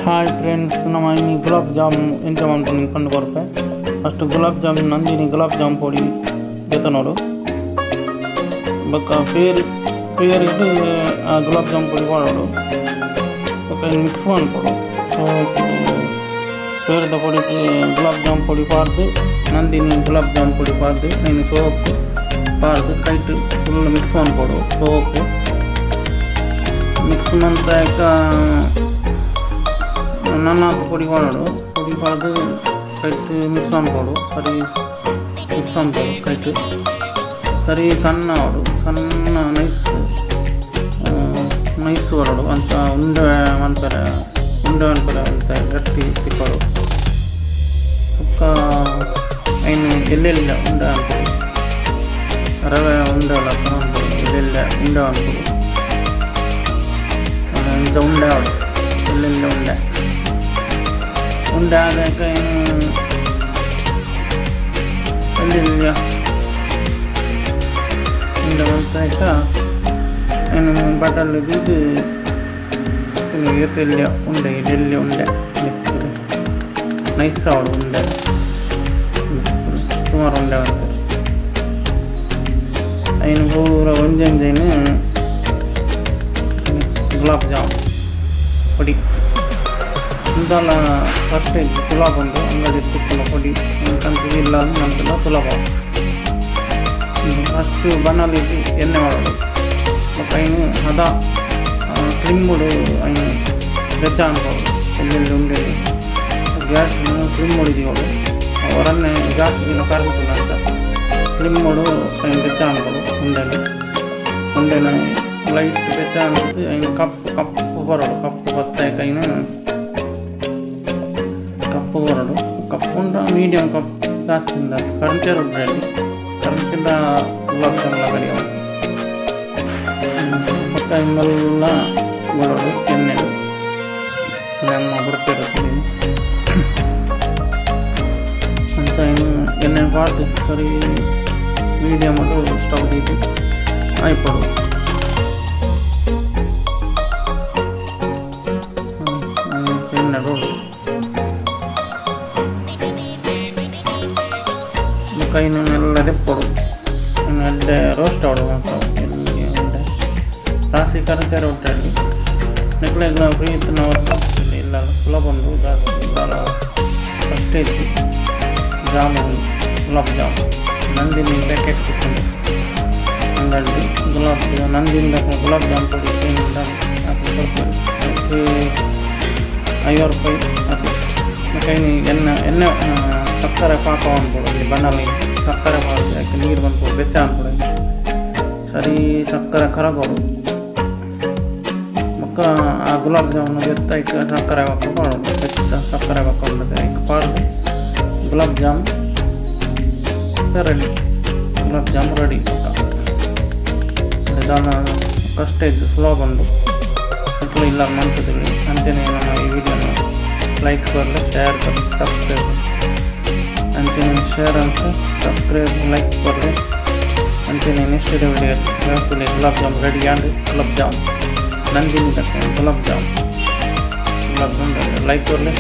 Hi friends, ನಮ ಇನಿ ಗುಲಾಬ್ jam ಎಂಚ ಮನ್ಪುನಿ ಪಂದ್ ಕೊರ್ಪೆ. ಫಸ್ಟ್ ಗುಲಾಬ್ ಜಾಮ್ ನಂದಿನಿ ಗುಲಾಬ್ ಜಾಮ್ ಪೊಡಿ ದೆತೊನೊಡು. ಬೊಕ ಪೇರ್ ಪೇರ್ಗ್ ಗುಲಾಬ್ ಜಾಮ್ ಪೊಡಿ ಪಾಡೊಡು. ಬೊಕ ಐನ್ ಮಿಕ್ಸ್ ಮನ್ಪೊಡು. ಪೇರ್ದ ಪೊಡಿಕ್ ಗುಲಾಬ್ ಜಾಮ್ ಪೊಡಿ ಪಾಡ್ದ್, ನಂದಿನಿ ಗುಲಾಬ್ ಜಾಮ್ ಪೊಡಿ ಪಾಡ್ದ್, ಐನ್ ಸೋಕು ಪಾಡ್ದ್ ಕೈಟ್ ಫುಲ್ ಮಿಕ್ಸ್ ಮನ್ಪೊಡು. ಸೋಕು ಮಿಕ್ಸ್ ಮಂತಾಯ್ಕ ನನಾತ್ ಪೊಡಿ ಪಾಡೊಡು. ಪೊಡಿ ಪಾಡ್ದ್ ಕೈಟ್ ಮಿಕ್ಸ್ ಮನ್ಪೊಡು. ಸರಿ ಮಿಕ್ಸ್ ಮನ್ಪೊಡು ಕೈಟ್. ಸರಿ ಸಣ್ಣ ಆವೊಡು, ಸಣ್ಣ ನೈಸ್ ನೈಸ್ ಬರೊಡು. ಅಂಚ ಉಂಡೆ ಮನ್ಪೆರೆ, ಉಂಡೆ ಮನ್ಪೆರೆ ಒಂತೆ ಗಟ್ಟಿ ತಿಕ್ಕೊಡು. ಬೊಕ್ಕ ಐನ್ ಎಲ್ಲೆಲ್ಲ್ಯ ಉಂಡೆ ಮನ್ಪೊಡು. ರವೆ ಉಂಡೆ ಲೆಕ್ಕ ಮನ್ಪೊಡು. ಎಲ್ಲೆಲ್ಲ್ಯ ಉಂಡೆ ಮನ್ಪೊಡು. ಇಂಚ ಉಂಡೆ ಆವೊಡು, ಎಲ್ಲೆಲ್ಲ್ಯ ಉಂಡೆ. ಉಂಡೆ ಆದಾಕ ಐನ್ ಎಲ್ಲೆಲ್ಲ್ಯ ಉಂಡೆ ಮಂತಾಯ್ಕ ಐನ್ ಬಟಲ್ ದೀದ್ ಏತ್ ಎಲ್ಯ ಉಂಡೆ, ಎಲ್ಯ ಉಂಡೆ ನೈಸ್ ಆವೊಡು. ಉಂಡೆ ಸುಮಾರು ಉಂಡೆ ಮನ್ಪೊಡು. ಐನ್ ಪೂರ ಒಂಜೊಂಜೈನ್ ಗುಲಾಬ್ ಜಾಮ್ ಪೊಡಿ ಇಂದಾಲ ಫಸ್ಟ್ ಸುಲಭ ಉಂಡು. ಅಂಗಡಿ ತಿಕ್ಕುನ ಪೊಡಿ ಕಂತಿಗೆ ಇಲ್ಲ ಮಂತುಂಡ ಸುಲಭ. ಫಸ್ಟ್ ಬಾಣಲಿಗ್ ಎಣ್ಣೆ ಪಾಡೊಡು. ಬೊಕ್ಕ ಐನ್ ಹದ ಸ್ಲಿಮ್ಮುಡು ಐನ್ ಬೆಚ್ಚ ಮನ್ಪೊಡು ಎಲ್ಲೆಲ್ಲಿ ಉಂಡೆಲ್. ಗ್ಯಾಸ್ ಸ್ಲಿಮ್ಮುಡು ದೀವೊಡು. ಒರನೆ ಜಾಸ್ತಿ ದಿನ ಕರ್ಪುಂಡು. ಅಂಚ ಸ್ಲಿಮ್ಮುಡು ಐನ್ ಬೆಚ್ಚ ಮನ್ಪೊಡು. ಉಂಡೆನ್ ಉಂಡೆನ್ ಲೈಟ್ ಬೆಚ್ಚ ಮಂತ್‌ದ್ ಐನ್ ಕಪ್ಪು ಕಪ್ಪು ಬರೊಡು. ಕಪ್ಪು ಬತ್ತಾಯ್ಕ ಐನ್ ಕಪ್ಪು ಬರೊಡು. ಕಪ್ಪು ಉಂಡ ಮೀಡಿಯಂ ಕಪ್ಪು, ಜಾಸ್ತಿ ಉಂಡ ಕರಂಚೆರೆ ಉಡ್ರೆಲ್ಲಿ ಕರಂಚಿಂಡ ಗುಲಾಬ್ ಜಾಮ್ಲ ಕರಿಯವು. ಬೊಕ್ಕ ಐನ್ ಮಲ್ಲ ಬುಡೊಡು ಎಣ್ಣೆಡ್. ಅಮ್ಮ ಬುಡ್ಪೆರ್ ಅಂಚ ಐನ್ ಎಣ್ಣೆ ಪಾಡ್ದ್ ಸರಿ ಮೀಡಿಯಮ್ ಸ್ಟವ್ ದೀದ್ ಆಯ್ಪೊಡು. ಎಣ್ಣೆ ಬೋಡು. ಬೊಕ್ಕ ಐನ್ ಮೆಲ್ಲ ದೆಪ್ಪೊಡು. ಐನ್ ಎಡ್ಡೆ ರೋಸ್ಟ್ ಆವೊಡು ಮಾತ. ಉಂಡೆ ಜಾಸ್ತಿ ಕರಂಚೆರೆ ಉಡ್ರೆಲ್ಲಿ. ನಿಕ್ಲೆಗ್ಲ ಫ್ರೀ ಇತ್ತಿನ ಇಲ್ಲ ಸುಲಭ ಉಂಡು. ದಾಲ ಕಷ್ಟ ಇಜ್ಜಿ. ಜಾಮೂನ್, ಗುಲಾಬ್ ಜಾಮ್ ನಂದಿನಿ ಪ್ಯಾಕೆಟ್ ತಿಕ್ಕುಂಡು ಅಂಗಡಿ. ಗುಲಾಬ್ ನಂದಿನಿದ ಗುಲಾಬ್ ಜಾಮ್ ಪೊಡಿ ಕೇಂಡ ಅಕುಲು ಕೊರ್ಪೆರ್. ಐಕ್ 50 ರೂಪಾಯಿ ಆತೆ. ಬೊಕ ಐನ್ ಎಣ್ಣೆ ಎಣ್ಣೆ ಸಕ್ಕರೆ ಪಾಕ ಮನ್ಪೊಡು. ಒಂಜಿ ಬಾಣಲಿ ಸಕ್ಕರೆ ಪಾಡ್ದ್ ಐಕ್ ನೀರು ಮನ್ಪೊಡು. ಬೆಚ್ಚ ಮನ್ಪೊಡು. ಸರಿ ಸಕ್ಕರೆ ಕರಗೊಡು. ಬೊಕ್ಕ ಆ ಗುಲಾಬ್ ಜಾಮೂನ್ ದೆತ್ತ್ ಐಕ್ ಸಕ್ಕರೆ ಪಾಕ ಪಾಡೊಡು. ಬೆಚ್ಚ ಸಕ್ಕರೆ ಪಾಕ ಉಂಡತೆ ಐಕ್ ಪಾಡ್ದ್ ಗುಲಾಬ್ ಜಾಮ್ ರೆಡಿ. ಗುಲಾಬ್ ಜಾಮ್ ರೆಡಿ. ಬೊಕ್ಕ ದಾಲ ಕಷ್ಟ ಇಜ್ಜಿ, ಸುಲಭ ಉಂಡು. ನಿಕುಲು ಇಲ್ಲಗ್ ಮಂತುದು. ಅಂಚನೆ ನಮ್ಮ ಈ ವಿಡಿಯೋನು ಲೈಕ್ ಕೊರ್ಲೆ, ಶೇರ್ ಕೊರ್ಲೆ, ಸಬ್ಸ್ಕ್ರೈಬ್. ಅಂಚನೆ ಶೇರ್ ಅಂತ ಸಬ್ಸ್ಕ್ರೈಬ್, ಲೈಕ್ ಕೊರ್ಲೆ. ಅಂಚನೆ ನೆಕ್ಸ್ಟ್ ವಿಡಿಯೋ ಗುಲಾಬ್ ಜಾಮ್ ರೆಡಿ ಆಂಡ್. ಗುಲಾಬ್ ಜಾಮ್ ನಂದಿನಿ ಗುಲಾಬ್ ಜಾಮ್, ಗುಲಾಬ್ ಜಾಮ್ ಲೈಕ್ ಕೊರ್ಲೆ.